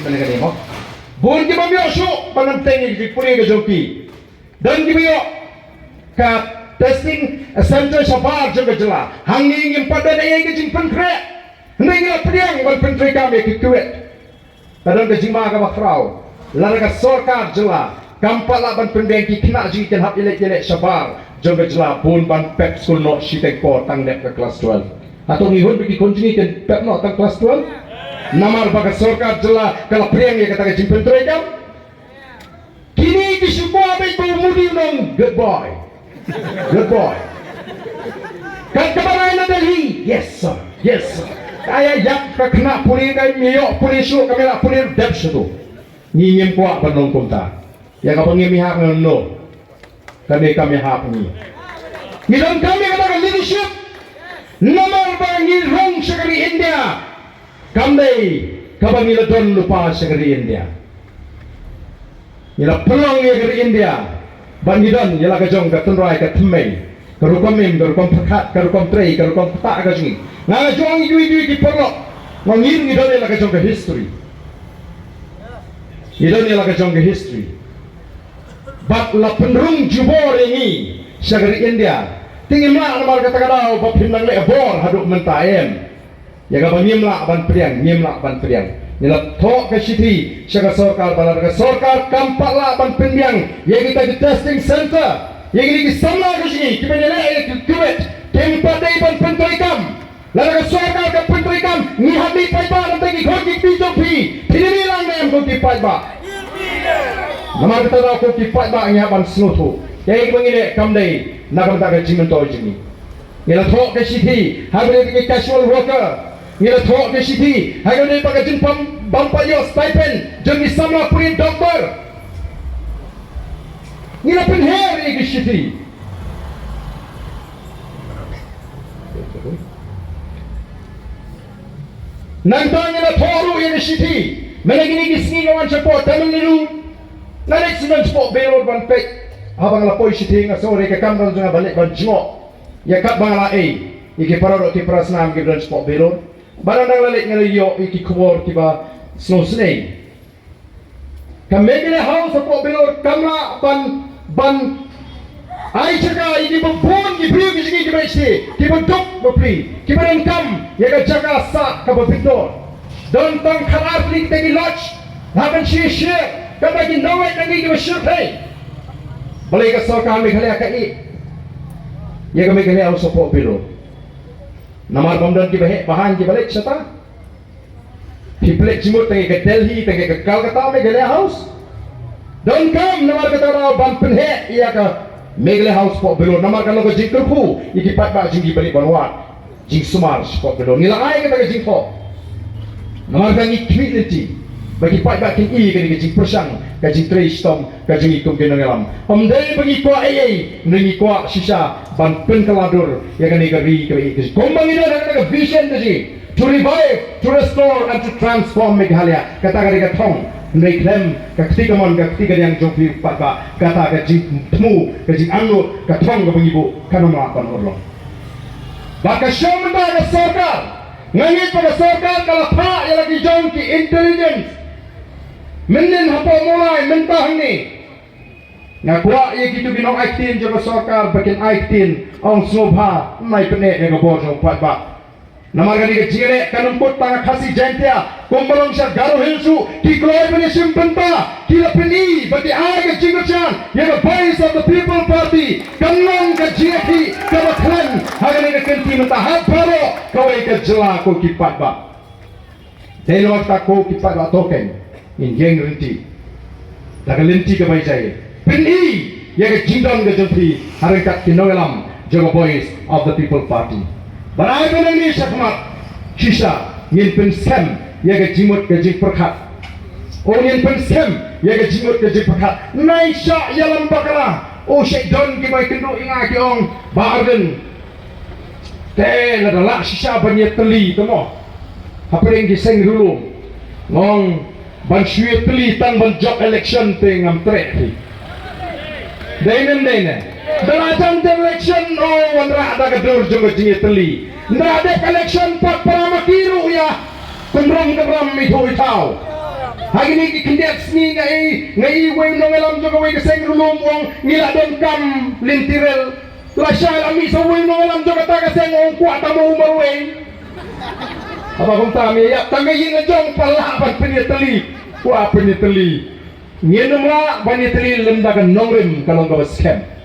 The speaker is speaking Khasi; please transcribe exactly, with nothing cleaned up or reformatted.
Kane kane mo. Bun ki bym ïoh shuh ban ym teng ïa ki pule ka jong ki. Don ki ba ïoh ka testing center shabar jong ka jylla. Hangne ngim pat don ei ei ka jingpynkhreh. Hynrei ngi la pdiang ban pyntreikam ïa ki Kuwait. Ka don ka jingma kaba khraw. Lada ka sorkar jylla kam pat lah ban pynbiang, ki khynnah jong ngi kin hap ïaleh ïaleh shabar jong ka jylla, bun ban pep skul noh shiteng por tang dep ka klas twelve. Hato ngi hun ba ki khun jong ngi kin pep noh tang klas twelve? Namar ba ka sorkar jylla ka la pdiang ïa kata ka jingpyntreikam. Kine ki shu kwah beit ba u Modi un ong good boy. Good boy. Kat kaba rai na Delhi. Yes sir. Yes sir. Ka ïa ïap ka khynnah pule, ka ïoh pule shuh, ka mih la pule dep shuh tu. Ngi ngim kwah ban long kumta. Ïa kaba ngim ïahap ngan no. Kane kam ïahap ngi. Ngi donkam ïa kata ka leadership. Namar ba ngi rung sha ka ri India. Kam dei kaba ngi la don lypa sha ka ri India. Ngi la pynlong ïa ka ri India ba ngi don ïa la ka jong ka tynrai ka thymmei, ka rukom im, ka rukom pyrkhat, ka rukom trei, ka rukom ktah ka jong ngi. Nga nga jong ïa kiwei kiwei ki paralok, nga ngin ngi don ïa la ka jong ka history. Ngi don ïa la ka jong ka history. Bad la pynrung jubor ïa ngi sha ka ri India. Te ngim lah namar kata ka daw ba phin nang leh bor haduh mynta, em. Ïa kaba ngim lah ban pdiang, ngim lah ban pdiang. Ngi la thoh ka shithi sha ka sorkar ba lada ka sorkar kam pat lah ban pynbiang ïa kita ki testing center, ïa kine ki samla ka jong ngi kiba ïaleh ïa ki Kuwait, kim pat dei ban pyntreikam. Lada ka sorkar ka pyntreikam, ngi hap mih paidbah na bynta ki khun ki kti jong phi. Phi dei lang ne em ko ki paidbah? Namar kata daw ko ki paidbah ngi hap ban sngewthuh. Ïa kiba ngi leh kam dei na ka bynta ka jingmyntoi jong ngi. Ngi la thoh ka shithi ha kaba ïadei bad ki casual worker. Ngi la thoh ka shithi ha kaba ïadei bad ka jingbym, bym pat ïoh stipend jong ki samla pule, doktor. Ngi la pynher ïa ka shithi. Nangta ngi la thoh ruh ïa ka shithi. Mynta kine ki sngi nga wan shapoh Tamil Nadu. Nga leit shen shapoh Vellore ban peit. Haba nga la poi shithi nga sngew re ka kamram jong nga ban leit ban jngoh ïa katba nga la ei ïa ki para doh ki para snam kiba don shapoh Vellore. Bad ynda nga la leit nga la ïoh ïa ki khubor kiba sngewsynei. Ka Meghalaya House hapoh Vellore kam lah ban, ban ai jaka ïa kiba bun ki briew ki jong ngi kiba ïeit, kiba duk bapli, kiba donkam ïa ka jaka sah kaba bit dor. Don tang khatar tylli kita ki lodge, la ban shisha kata ki nongwei tang ki kiba shisha. Balei ka sorkar Meghalaya ka ïeh ïa ka Meghalaya House hapoh Vellore? Namar bym don kiba heh ba haiñ kiba leit shata. Phi peit jingmut tang ïa ka Delhi, tang ïa ka Calcutta Meghalaya House. Donkam namar kata daw ban pynheh ïa ka Meghalaya House hapoh Vellore namar ka long ka jingkyrkhu ïa ki paidbah jong ngi ba leit ban wad jingsumar shapoh Vellore. Ngi la ai kata ka jingthoh namar ka ngi khmih lynti ba ki paidbah kin i kane ka jingpyrshang, ka jingtrei shitom ka jong ngi kum ki nongïalam. Ym dei ba ngi kwah ei ei, ym dei, ngi kwah shisha ban pynkylla dur ïa kane ka ri kaba ïeit ka jong ngi. Kumba ngi don ha kane ka vision ka jong ngi, to revive, to restore and to transform Meghalaya. Kata ka dei ka thong, hynrei khlem ka kti kamon ka kti kadiang jong phi paidbah, kata ka jingthmu, ka jingangnud, ka thong kaba ngi buh kan ym lah ban urlong. Bad ka shong mynta ka sorkar, nga ngeit ba ka sorkar ka la phah ïa la ki jong ki intelligence. Mynnin hapoh Mawlai mynta hangne. Nga kwah ïa kito ki nongai ktien jong ka sorkar ba kin ai ktien, ong sngewbha, nai pyneh ïa ka bor jong u paidbah. Namar kane ka jingïaleh kan ym kut tang ha Khasi Jaintia, kumba long sha Garo Hills ruh, ki kloi ban ïashim bynta, ki la pyni ba ki ai ka jingkyrshan ïa ka Voice of the People Party. Kan long ka jingïakhih kaba khlaiñ ha kane ka kynti mynta ha baroh kawei ka jylla ko ki paidbah. Dei na kata ko ki paidbah, to kein ngin ïeng ryntih da ka lynti kaba ïeit, pyni ïa ka jingdon ka jong phi ha ryngkat ki nongïalam jong ka Voice of the People Party. Bad ai ba nangne shakhmat shisha ngin pynshem ïa ka jingmut ka jingpyrkhat. O, ngin pynshem ïa ka jingmut ka jingpyrkhat. Nai shah ïalam bakla. O, shah don kiba ïakynduh ïa nga ki ong, Bah Ardent, te lada lah shisha ban ïatylli te mo hapdeng ki seng riewlum. Nga ong ban shu ïatylli tang ban jop election te ngam treh phi. Dei ne ym dei ne? Da la jan election, o, wanrah da ka dur jong ka jingïatylli. Da la dep election pat para ma ki ruh ïa kynrum kynram ithuh ithaw. Ha kine ki khyndiat sngi nga i, nga i wei u nongïalam jong kawei ka seng ruh u ong ngi la donkam lynti rel. Lashai la mih sa wei u nongïalam jong kata ka seng, u ong kwah tang ma u marwei. Haba kumta me ïap tang ka ïing ka jong, pat lah ban pynïatylli. Kwah pynïatylli. Ngin ym lah ban ïatylli lymda ka nongrim ka long kaba skhem.